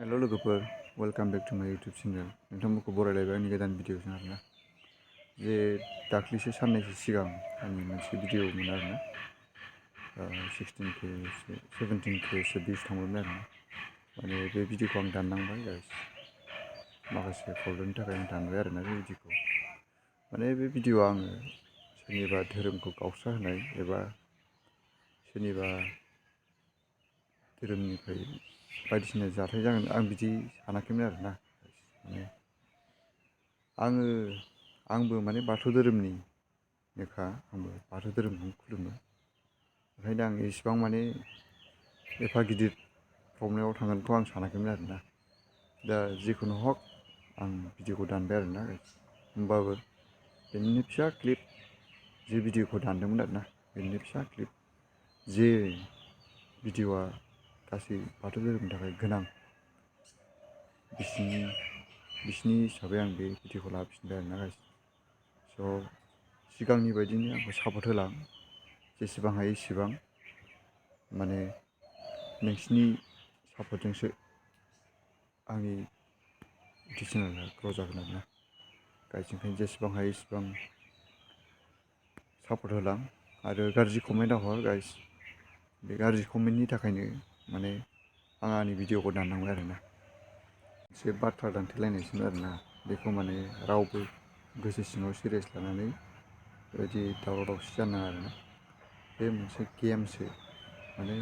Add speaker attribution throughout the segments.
Speaker 1: hello लोगोफोर welcome back to माय YouTube channel नोंथांमोनखौ बरायलायबाय आंनि गोदान भिडिअजों आरोना जे दाख्लिसो साननैसो सिगां आंनि मोनसे भिडिअमोन आरोना 16K 17Kसो भिउस थांबायमोन आरोना माने बे भिडिअखौ आं दाननांबाय गाइस माखासे प्रब्लेमनि थाखाय आं दानबाय आरोना बे भिडिअखौ माने बे भिडिअआ आङो सोरनिबा धोरोमखौ गावस्रा होनाय एबा सोरनिबा धोरोमनिफ्राय बायदिसिना जाथाय जागोन आं बिदि सानाखैमोन आरोना माने आंबो माने बाथौ धोरोमनिनोखा आंबो बाथौ धोरोमखौनो खुलुमो ओंखायनो आं इसिबां माने एफा गिदिर प्रब्लेमाव थांगोनखौ आं सानाखैमोन आरोना दा जिखुनु हक आं भिडिअखौ दानबाय आरोना होमबाबो बेनिनो फिसा क्लिप जे भिडिअखौ दानदोंमोन आरोना बेनिनो फिसा क्लिप जे भिडिअआ गासै बाथौ धोरोमनि थाखाय गोनां बिसिनि हिसाबै आं बे भिडिअखौ लाफिनबाय आरोना गाइस स' सिगांनि बायदिनो आंखौ सापर्ट होलां जेसेबां हायो एसेबां माने नोंसिनि सापर्टजोंसो आंनि इउटुब चेनेला ग्र' जागोन आरोना गाइस ओंखायनो जेसेबां हायो एसेबां सापर्ट होलां आरो गाज्रि कमेन्ट दाहर गाइस बे गाज्रि कमेन्टनि थाखायनो माने आं आंनि भिडिअखौ दाननांबाय आरोना एसे बाथ्रा दान्थेलायनायसोमोन आरोना बेखौ माने रावबो गोसो सिङाव सिरियास लानानै बेबायदि दावराव दावसि जानाङा आरोना बे मोनसे गेमसो माने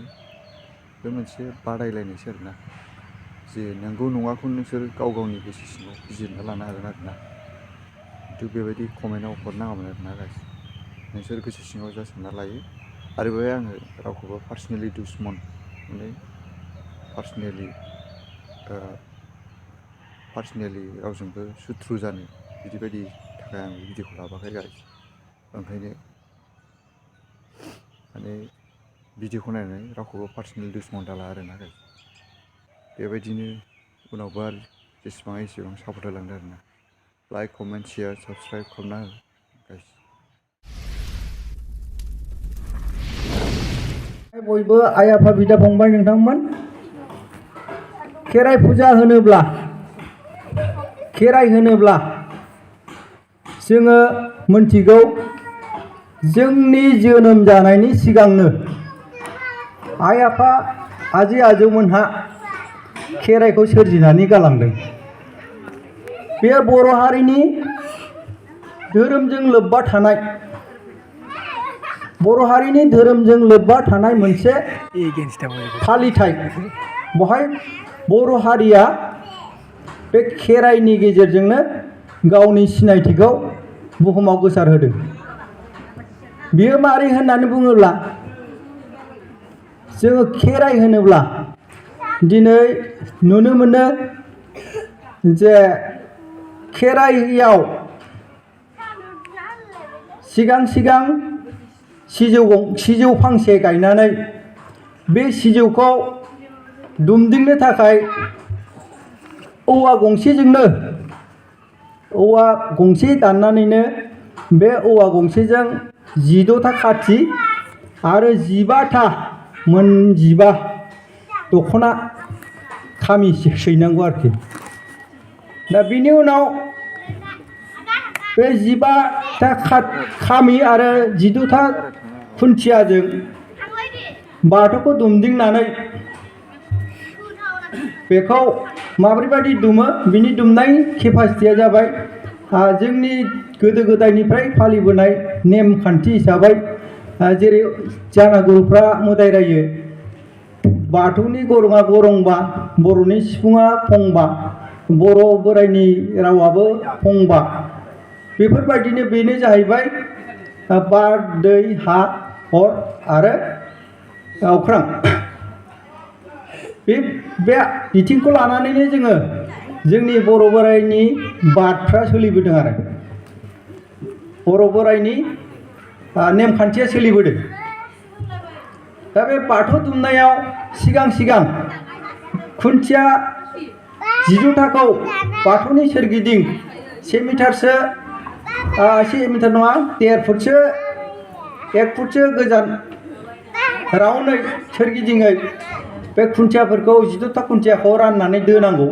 Speaker 1: बे मोनसे बादायलायनायसो आरोना जे नंगौ नङाखौ नोंसोर गाव गावनि गोसो सिङाव बिजिरना लानो हागोन आरोना खिन्थु बेबायदि कमेन्टआव हरनाङामोन आरोना गाइस नोंसोर गोसो सिङाव जा सानना लायो आरो बेवहाय आङो रावखौबो पार्सनेलि दुसमन माने पार्सनेलि रावजोंबो सुथ्रु जानो बिदिबायदि थाखाय आं भिडिअखौ लाबोआखै गाइस ओंखायनो माने भिडिअखौ नायनानै रावखौबो पार्सनेल दुसमन दाला आरोना गाइस बेबायदिनो उनावबो आरो जेसेबां हायो एसेबां सापर्ट होलांदो आरोना लाइक कमेन्ट शेयार साबस्क्राइब खालामना हो गाइस
Speaker 2: बयबो आइ आफा बिदा फंबाय नोंथांमोन खेराइ फुजा खेराइ होनोब्ला जोङो मोनथिगौ जोंनि जोनोम जानायनि सिगांनो आइ आफा आजै आजौमोनहा खेराइखौ सोरजिनानै गालांदों बे बर' हारिनि धोरोमजों लोब्बा थानाय मोनसे फालिथाय बेवहाय बर' हारिया बे खेराइनि गेजेरजोंनो गावनि सिनायथिखौ बुहुमाव गोसारहोदों बियो मारै होननानै बुङोब्ला जोङो खेराइ होनोब्ला दिनै नुनो मोनो जे खेराइयाव सिगां सिजौ फांसे गायनानै बे सिजौखौ दुमदिंनो थाखाय औवा गंसे दाननानैनो बे औवा गंसेजों 16था खाथि आरो 15 दख'ना खामि सैनांगौ आरोखि दा बिनि उनाव बे 15था खामि आरो 16था खुन्थियाजों बाथौखौ दुमदिंनानै बेखौ माब्रैबायदि दुमो बिनि दुमनाय केपासिटिया जाबाय जोंनि गोदो गोदायनिफ्राय फालिबोनाय नेमखान्थि हिसाबै जेरै जानागुरुफ्रा मोदाय रायो बाथौनि गरङा गरंबा बर'नि सिफुङा फंबा बर' बोराइनि रावाबो फंबा बेफोरबायदिनो बेनो जाहैबाय बार दै हा अर आरो अख्रां बे बिथिंखौ लानानैनो जोङो जोंनि बर' बोराइनि बादफ्रा सोलिबोदों आरो बर' बोराइनि नेमखान्थिया सोलिबोदों दा बे बाथौ दुमनायाव सिगां खुन्थिया 16थाखौ बाथौनि सोरगिदिं 1 मिटारसो 1 मिटार नङा 1.5 फुटसो 1 फुटसो गोजान राउन्डै सोरगिदिङै बे खुन्थियाफोरखौ 14था खुन्थियाखौ राननानै दोनांगौ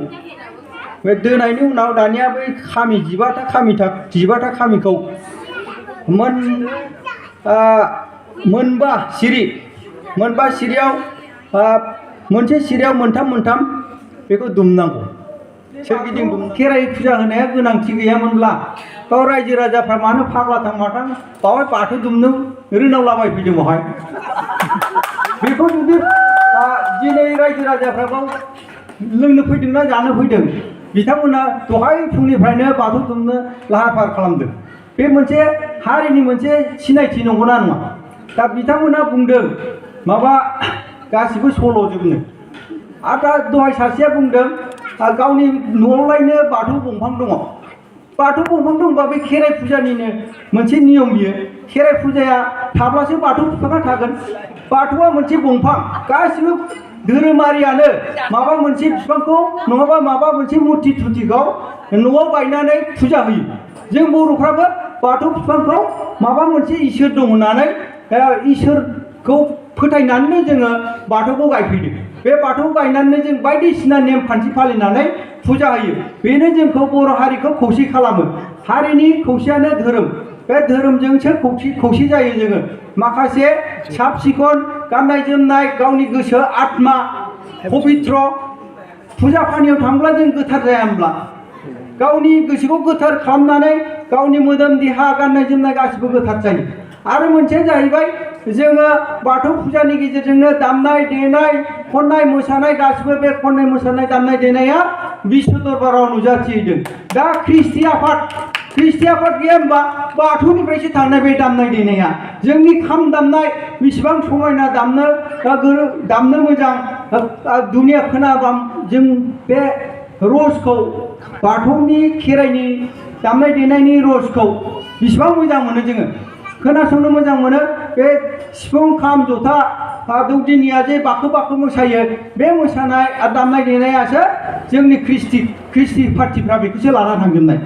Speaker 2: बे दोनायनि उनाव दानिया बै खामि 15था खामिखौ मोनबा सिरियाव मोनसे सिरियाव मोनथाम बेखौ दुमनांगौ सोरगिदिं खेराइ फुजा होनाया गोनांथि गैयामोनब्ला गाव रायजो राजाफ्रा मानो फाग्लाथां माथां बावहाय बाथौ दुमनो रोनावलाबायफैदों बावहाय बेखौ जुदि दिनै रायजो राजाफ्रा बाव लोंनो फैदोंना जानो फैदों बिथांमोना दहाय फुंनिफ्रायनो बाथौ दुमनो लाहार फाहार खालामदों बे मोनसे हारिनि मोनसे सिनायथि नंगौना नङा दा बिथांमोना बुंदों माबा गासिबो सल'जोबनो आरो दा दहाय सासेया बुंदों गावनि न'आवलायनो बाथौ दंफां दङ बाथौ दंफां दंबा बे खेराइ फुजानिनो मोनसे नियम बियो खेराइ फुजाया थाब्लासो बाथौ बिफाङा थागोन बाथौआ मोनसे दंफां गासिबो धोरोमारियानो माबा मोनसे बिफांखौ नङाबा माबा मोनसे मुर्ति थुर्तिखौ न'आव गायनानै फुजा होयो जों बर'फ्राबो बाथौ बिफांखौ माबा मोनसे इसोर दं होननानै इसोरखौ फोथायनानैनो जोङो बाथौखौ गायफैदों बे बाथौ गायनानै जों बायदिसिना नेमखान्थि फालिनानै फुजा होयो बेनो जोंखौ बर' हारिखौ खौसे खालामो हारिनि खौसेयानो धोरोम बे धोरोमजोंसो खौसे जायो जोङो माखासे साब सिखोन गाननाय जोमनाय गावनि गोसो आत्मा पबित्र फुजा फानियाव थांब्ला जों गोथार जाया होनब्ला गावनि गोसोखौ गोथार खालामनानै गावनि मोदोम देहा गाननाय जोमनाय गासिबो गोथार जायो आरो मोनसेया जाहैबाय जोङो बाथौ फुजानि गेजेरजोंनो दामनाय देनाय खननाय मोसानाय गासिबो बे खननाय मोसानाय दामनाय देनाया बिश्व दरबाराव नुजाथिहैदों दा ख्रिस्टि आफाद गैया होनबा बाथौनिफ्रायसो थांनाय बे दामनाय देनाया जोंनि खाम दामनाय बेसेबां समायना दामनो मोजां दुनिया खोनाबा जों बे रसखौ बाथौनि खेराइनि दामनाय देनायनि रसखौ बेसेबां मोजां मोनो जोङो खोनासंनो मोजां मोनो बे सिफुं खाम जथा दौदिनिया जे बाखो मोसायो बे मोसानाय आरो दामनाय देनायासो जोंनि ख्रिस्टि पार्टिफ्रा बेखौसो लाना थांजोबनाय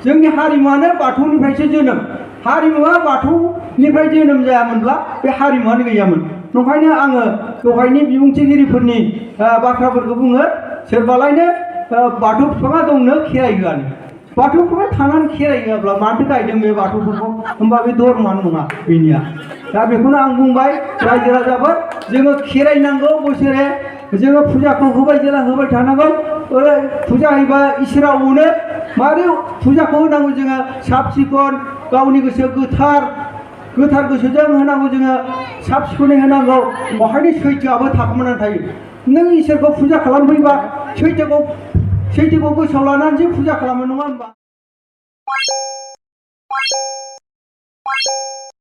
Speaker 2: जोंनि हारिमुवानो बाथौनिफ्रायसो जोनोम हारिमुवा बाथौनिफ्राय जोनोम जायामोनब्ला बे हारिमुवानो गैयामोन नंखायनो आङो दहायनि बिबुंथिगिरिफोरनि बाथ्राफोरखौ बुङो सोरबालायनो बाथौ बिफाङा दंनो खेराइ होआनो बाथौ बिफाङा थानानै खेराइ होआब्ला माथो गायदों बे बाथौफोरखौ होमबा बे धर्मआनो नङा बेनिया दा बेखौनो आं बुंबाय रायजो राजाफोर जोङो खेराइ नांगौ बोसोरे जोङो फुजाखौ होबाय थानांगौ फुजा होयोबा इसोरा अनो मारै फुजाखौ होनांगौ जोङो साब सिखोन गावनि गोसो गोथार गोसोजों होनांगौ जोङो साब सिखोनै होनांगौ बेवहायनो सैथोआबो थाखोमानानै थायो नों इसोरखौ फुजा खालामफैबा सैथोखौ गोसोआव लानानैसो फुजा खालामो नङा होनबा